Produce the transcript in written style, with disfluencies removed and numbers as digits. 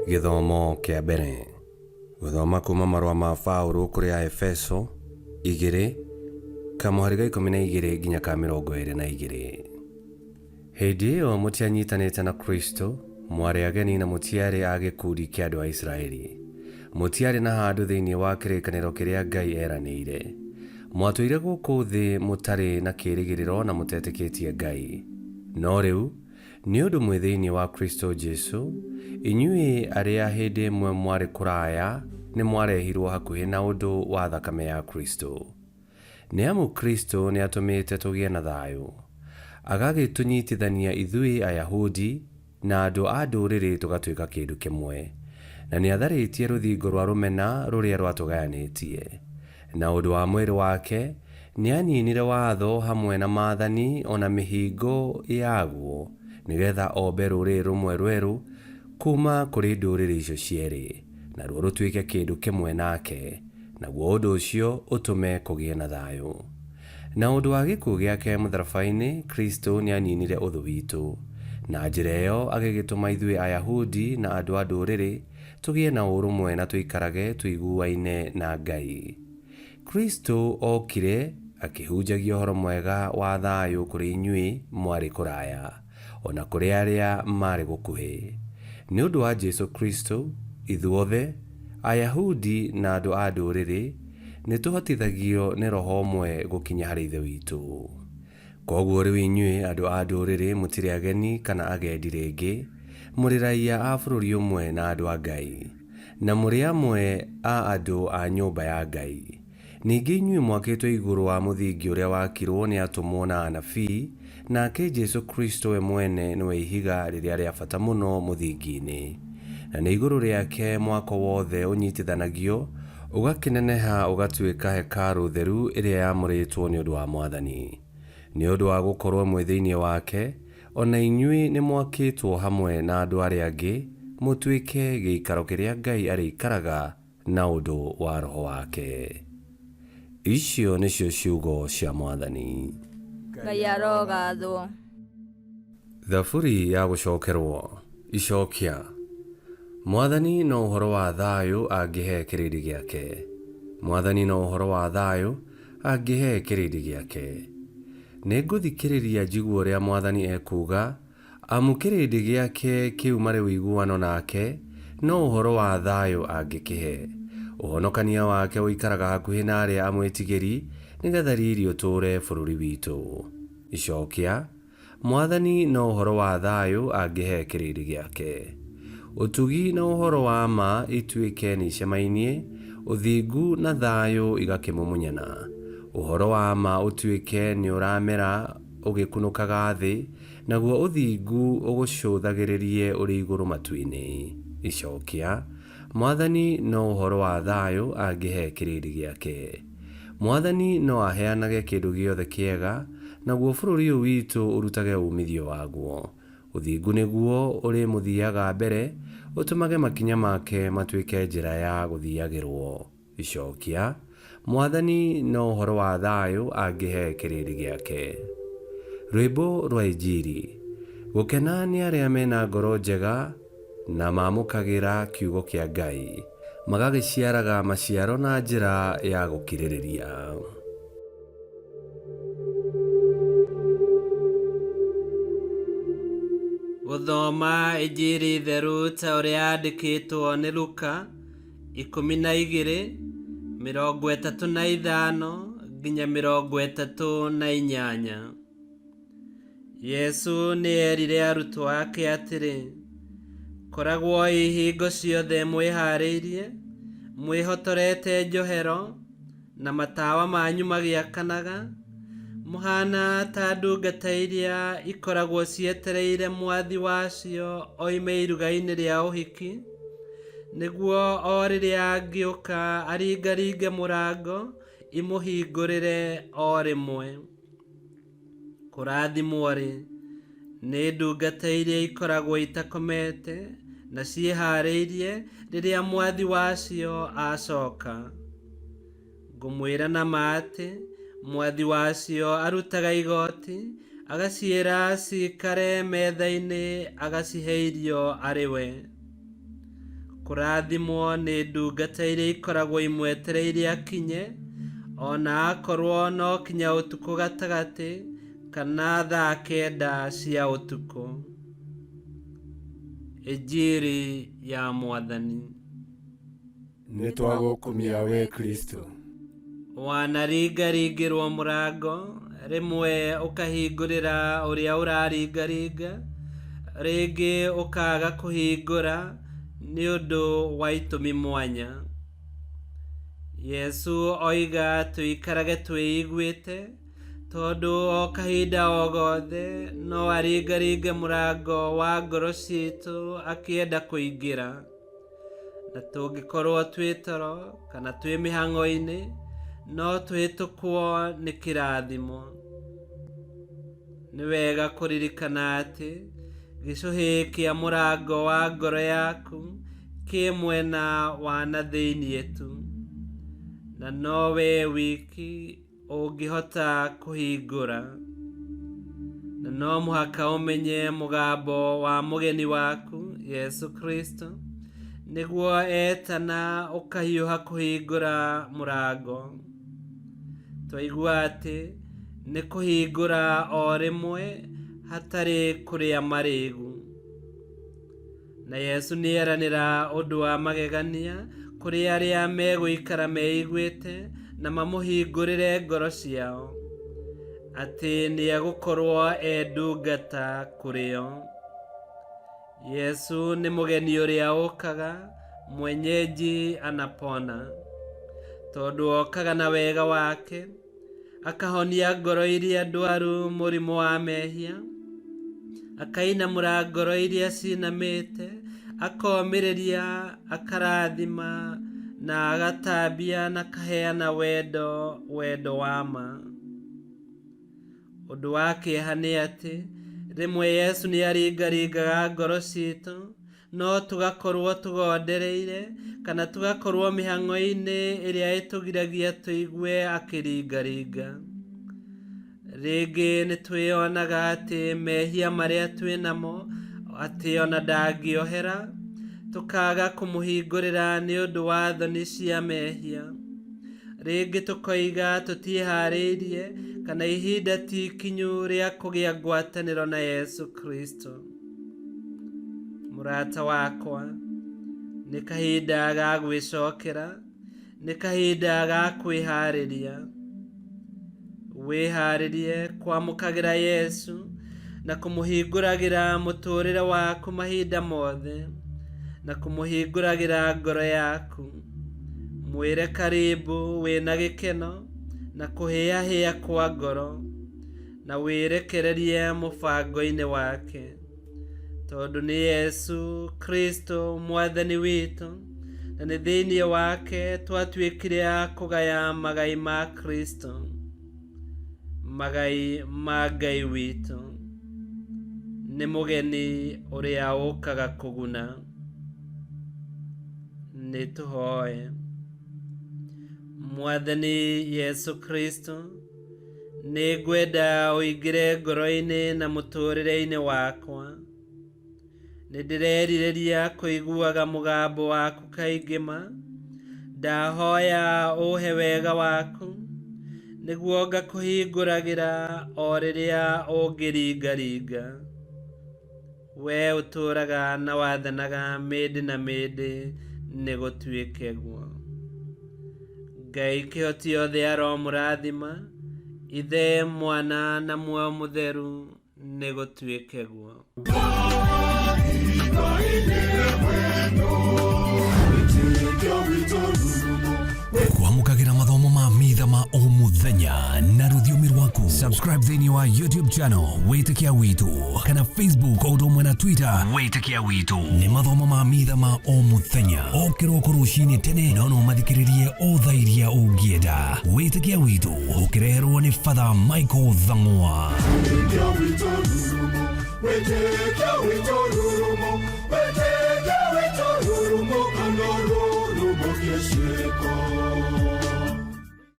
Gĩthomo kĩa mbere. Gũthoma kuma marũa ma Paũlũ kũrĩ Aefeso, igĩrĩ, kamũhari ga 12 nginya ka 22. Hĩndĩ ĩyo mũtianyitanĩte na Kristũ, mwarĩ ageni na mũtiarĩ a gĩkundi kĩa andũ a Isiraeli. Mũtiarĩ na handũ thĩinĩ wa kĩrĩkanĩro kĩrĩa Ngai eeranĩire. Mwatũire gũkũ thĩ mũtarĩ na kĩĩrĩgĩrĩro na mũtetĩkĩtie Ngai. No rĩu, nĩ ũndũ mwĩ thĩinĩ wa Kristũ Jesũ, inyuĩ arĩa hĩndĩ ĩmwe mwarĩ kũraya nĩmwarehirwo hakuhĩ na ũndũ wa thakame ya Kristũ. Nĩ amu Kristũ nĩatũmĩte tũgĩe na thayũ, agagĩtũnyitithania ithuĩ Ayahudi na andũ a Ndũrĩrĩ tũgatuĩka kĩndũ kĩmwe, na nĩatharĩtie rũthingo rwa rũmena rũrĩa rwatũgayanĩtie. Na ũndũ wa mwĩrĩ wake, nĩaniinire watho hamwe na maathani o na mĩhĩngo yaguo, nĩ getha ombe rũrĩrĩ rũmwe rwerũ kuuma kũrĩ ndũrĩrĩ icio cierĩ, naruo rũtuĩke kĩndũ kĩmwe nake, naguo ũndũ ũcio ũtũme kũgĩe na thayũ. Na ũndũ wa gĩkuũ gĩake mũtharaba-inĩ, Kristo nĩaninire ũthũ witũ. Na njĩra ĩyo agĩgĩtũma ithuĩ Ayahudi na andũ a Ndũrĩrĩ tũgĩe na ũrũmwe na tũikarage tũiguaine na Ngai. Kristo okire akĩhunjagia ũhoro mwega wa thayũ kũrĩ inyuĩ mwarĩ kũraya, o na kũrĩ arĩa maarĩ gũkuhĩ. Nĩ ũndũ wa Jesu Kristo, ithuothe, Ayahudi na andũ a Ndũrĩrĩ, nĩ tũhotithagio nĩ Roho ũmwe gũkinya harĩ Ithe witũ. Kwoguo rĩu inyuĩ andũ a Ndũrĩrĩ mũtirĩ ageni kana agendi rĩngĩ, mũrĩ raiya a bũrũri ũmwe na andũ a Ngai, na mũrĩ amwe a andũ a nyũmba ya Ngai. Ningĩ inyuĩ mwakĩtwo igũrũ wa mũthingi ũrĩa wakirwo nĩ atũmwo na anabii, nake Jesu Kristo we mwene nĩwe ihiga rĩrĩa rĩa bata mũno mũthingi-inĩ. Na nĩ igũrũ rĩake mwako wothe ũnyitithanagio, ũgakĩneneha ũgatuĩka hekarũ theru ĩrĩa yamũrĩtwo nĩ ũndũ wa Mwathani. Nĩ ũndũ wa gũkorũo mwĩ thĩinĩ wake, o na inyuĩ nĩmwakĩtwo hamwe na andũ arĩa angĩ mũtuĩke gĩikaro kĩrĩa Ngai arĩikaraga na ũndũ wa Roho wake. Icio nĩcio ciugo cia Mwathani. Ngai arogathwo. Thaburi ya gũcokerwo. Icokia. Mwathani no ũhoro wa thayũ angĩhe kĩrĩndĩ gĩake. Mwathani no ũhoro wa thayũ angĩhe kĩrĩndĩ gĩake. Nĩngũthikĩrĩria njigue ũrĩa Mwathani ekuuga, Amu kĩrĩndĩ gĩake kĩu marĩ ũiguano nake, no ũhoro wa thayũ angĩkĩhe. Ũhonokania wake ũikaraga hakuhĩ na arĩa amwĩtigĩri, nĩ getha riri ũtũũre bũrũri witũ. Icokia, Mwathani no ũhoro wa thayũ angĩhe kĩrĩndĩ gĩake. Ũtugi na ũhoro wa ma ituĩke nĩicemainie, ũthingu na thayũ igakĩmumunyana. Ũhoro wa ma ũtuĩke nĩũramera ũgĩkunũkaga thĩ, Naguo ũthingu ũgũcũthagĩrĩrie ũrĩ igũrũ matu-inĩ. Icokia, Mwathani no ũhoro wa thayũ angĩhe kĩrĩndĩ gĩake. Mwathani no aheanage kĩndũ gĩothe kĩega, naguo bũrũri ũyũ witũ ũrutage uumithio waguo. Ũthingu nĩguo ũrĩmũthiaga mbere, ũtũmage makinya make matuĩke njĩra ya gũthiagĩrũo. Icokia, Mwathani no ũhoro wa thayũ angĩhe kĩrĩndĩ gĩake. Rwĩmbo rwa Injiri. Gũkena nĩ arĩa mena ngoro njega na mamũkagĩra kiugo kĩa Ngai, magagĩciaraga maciaro na njĩra ya gũkirĩrĩria. Gũthoma Injiri theru ta ũrĩa yandĩkĩtwo nĩ Luka. 12, 35 nginya 38. Yesu nĩ eerire arutwo ake atĩrĩ, Koragwoi hingo ciothe mwĩhaarĩirie, mwĩhotorete njohero, na matawa manyu magĩakanaga, mũhaana ta ndungata iria ikoragwo cietereire mwathi wacio oime iruga-inĩ rĩa ũhiki, nĩguo o rĩrĩa angĩũka aringaringe mũrango, imũhingũrĩre o rĩmwe. Kũrathimwo-rĩ, nĩ ndungata iria ikoragwo itakomete na ciĩhaarĩirie rĩrĩa mwathi wacio acoka. Ngũmwĩra na ma atĩ, mwathi wacio arutaga igooti, agaciĩra ciikare metha-inĩ agacihe irio arĩ we. Kũrathimwo nĩ ndungata iria ikoragwo imwetereire akinye, ona akorwo no kinya ũtukũ gatagatĩ kana thaa 9 cia ũtukũ. Injiri ya Mwathani. Nĩ twagũkumia we Kristo. Wanaringaringĩrwo mũrango, rĩmwe ũkahingũrĩra ũrĩa ũraringaringa, rĩngĩ ũkaga kũhingũra nĩ ũndũ wa itũmi mwanya. Yesu oiga tũikarage twĩiguĩte, tondũ o kahinda o gothe no aringaringe mũrango wa ngoro citũ akĩenda kũingĩra. Na tũngĩkorwo twĩ toro kana twĩ mĩhang'o-inĩ, no twĩtũkwo nĩ kĩrathimo. Nĩ wega kũririkana atĩ gĩcũhĩ kĩa mũrango wa ngoro yaku kĩ mwena wa na thĩinĩ tu, na nowe wiki ũngĩhota kũhingũra. Na no mũhaka ũmenye mũgambo wa mũgeni waku Yesu Kristo, nĩguo etana ũkahiũha kũhingũra mũrango. Twaigua atĩ nĩ kũhingũra o rĩmwe hatarĩ kũrĩa marĩĩgu. Na Yesu nĩeranĩra ũndũ wa magegania kũrĩ arĩa megũikara meiguĩte na mamũhingũrĩre ngoro ciao, atĩ nĩegũkorwo e ndungata kũrĩ o. Yesu nĩ mũgeni ũrĩa ũkaga, mwenyeji anapona, tondũ okaga na wega wake, akahonia ngoro iria ndwaru mũrimũ wa mehia, akainamũra ngoro iria cinamĩte, akomĩrĩria, akarathima na agatambia na akaheana wendo, wendo wa ma. Ũndũ wa kĩeha nĩ atĩ rĩmwe Yesu nĩ aringaringaga ngoro citũ, no tũgakorwo tũgondereire kana tũgakorwo mĩhang'o-inĩ ĩrĩa ĩtũgiragia tũigue akĩringaringa. Rĩngĩ nĩ twĩyonaga atĩ mehia marĩa twĩ namo atĩ ona ndangĩohera, tũkaga kũmũhingũrĩra nĩ ũndũ wa thoni cia mehia. Rĩngĩ tũkoiga tũtiĩharĩirie kana ihinda ti ikinyu rĩa kũgĩa ngwatanĩro na Yesu Kristo. Mũrata wakwa, nĩ kahinda ga gwĩcokera, nĩ kahinda ga kwĩharĩria. Wĩharĩrie kwamũkagĩra Yesu na kũmũhingũragĩra mũtũũrĩre waku mahinda mothe, na kũmũhingũragĩra ngoro yaku. Mwĩre karibu wĩna gĩkeno na kũhĩahĩa kwa ngoro, na wĩrekererie mũbango-inĩ wake, tondũ nĩ Yesu Kristo Mwathani witũ, na nĩ thĩinĩ wake twatuĩkire a kũgaya magai ma Kristo, magai ma Ngai witũ. Nĩ mũgeni ũrĩa ũkaga kũguna. Nĩ tũhoe. Mwathani Yesu Kristo, nĩ ngwenda ũingĩre ngoro-inĩ na mũtũũrĩre-inĩ wakwa. Nĩ ndĩrerirĩria kũiguaga mũgambo waku kaingĩ ma. Ndahoya ũhe wega waku, nĩguo ngakũhingũragĩra o rĩrĩa ũngĩringaringa. We ũtũũraga na wathanaga mĩndĩ na mĩndĩ, nĩ gũtuĩke guo. Ngai kĩhoti othe aromũrathima, Ithe, Mwana na Muoyo Mũtheru, nĩ gũtuĩke guo. Kwamũkagĩra mathomo ma mitha ma o mũthenya na rũthiomi rwaku. Subscribe thĩinĩ wa YouTube channel Wĩtĩkia Witũ kana Facebook o ũndũ ũmwe na Twitter Wĩtĩkia Witũ. Nĩ mathomo ma mitha ma o mũthenya o kĩroko rũcinĩ tene, no no mathikĩrĩrie o thaa iria ũngĩenda. Wĩtĩkia Witũ ũkĩreherwo nĩ Father Michael Thang'wa. Wĩtĩkia witũ rurumo, wĩtĩkia witũ rurumo, wĩtĩkia witũ rurumo, kana rurumo kĩciĩko.